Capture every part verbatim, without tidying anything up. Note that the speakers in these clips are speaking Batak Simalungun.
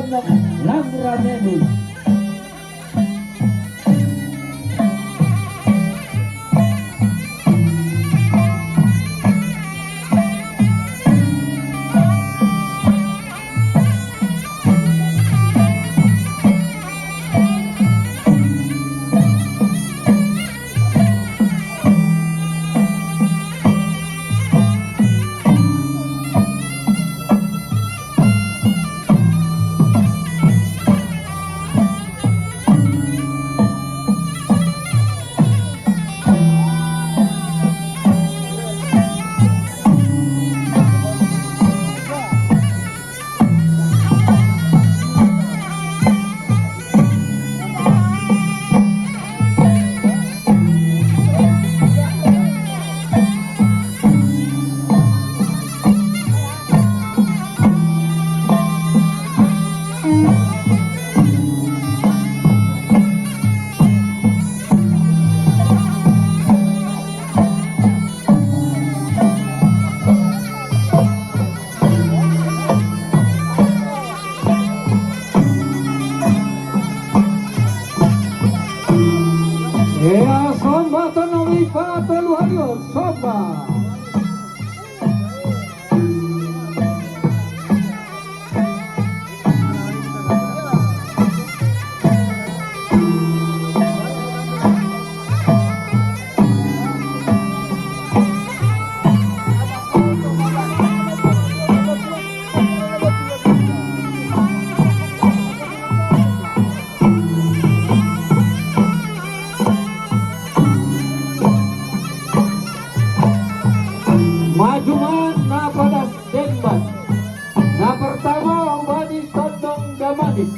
Lang Ramenu. Ea, somba tona wipa tolu harios, somba. Maju man na padas demban. Na pertama hubani Tondong Damanik.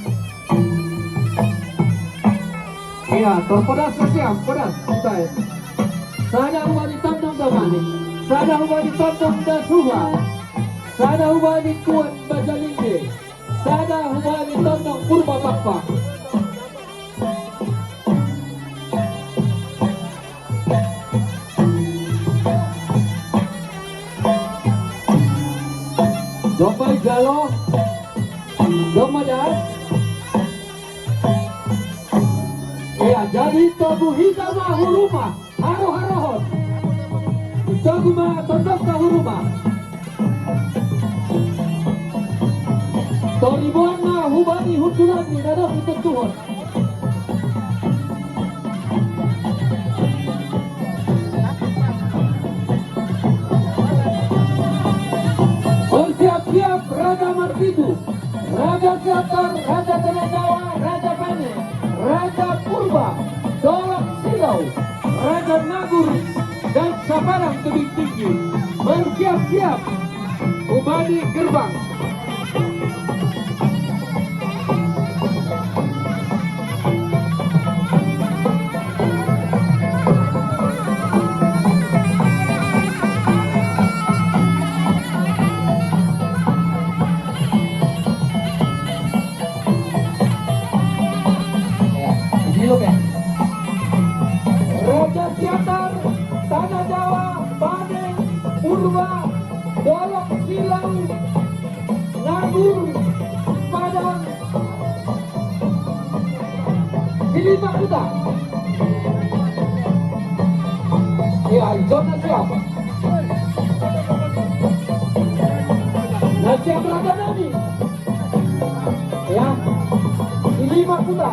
Iya, terpedas na siap, pedas. Sudah ya. Sada hubani Tondong Damanik. Sada hubani Tondong Dasuha. Sada hubani Tuan Bajalingge. Sada hubani Tondong Purba Pakpak. Domba jalo, domba das. Iya, jadi togu hita ma huruma. Haro-harohon. Togu ma tondok ka huruma. Toriboan na hubani hundulan ni nadok ito tuhon. Bersiap-siap Raja Martidu, Raja Siatar, Raja Tanajawa, Raja Pane, Raja Purba, Dolok Silau, Raja Nagur, dan Saparang Tebing Tinggi. Bersiap-siap. Hubani gerbang. Raja Siatar, Tanajawa, Pane, Purba, Dolok Silau, Nagur, Padang, Silima Kuta. Ya, John na siap. Na siap Raja Nami. Ya, Silima Kuta.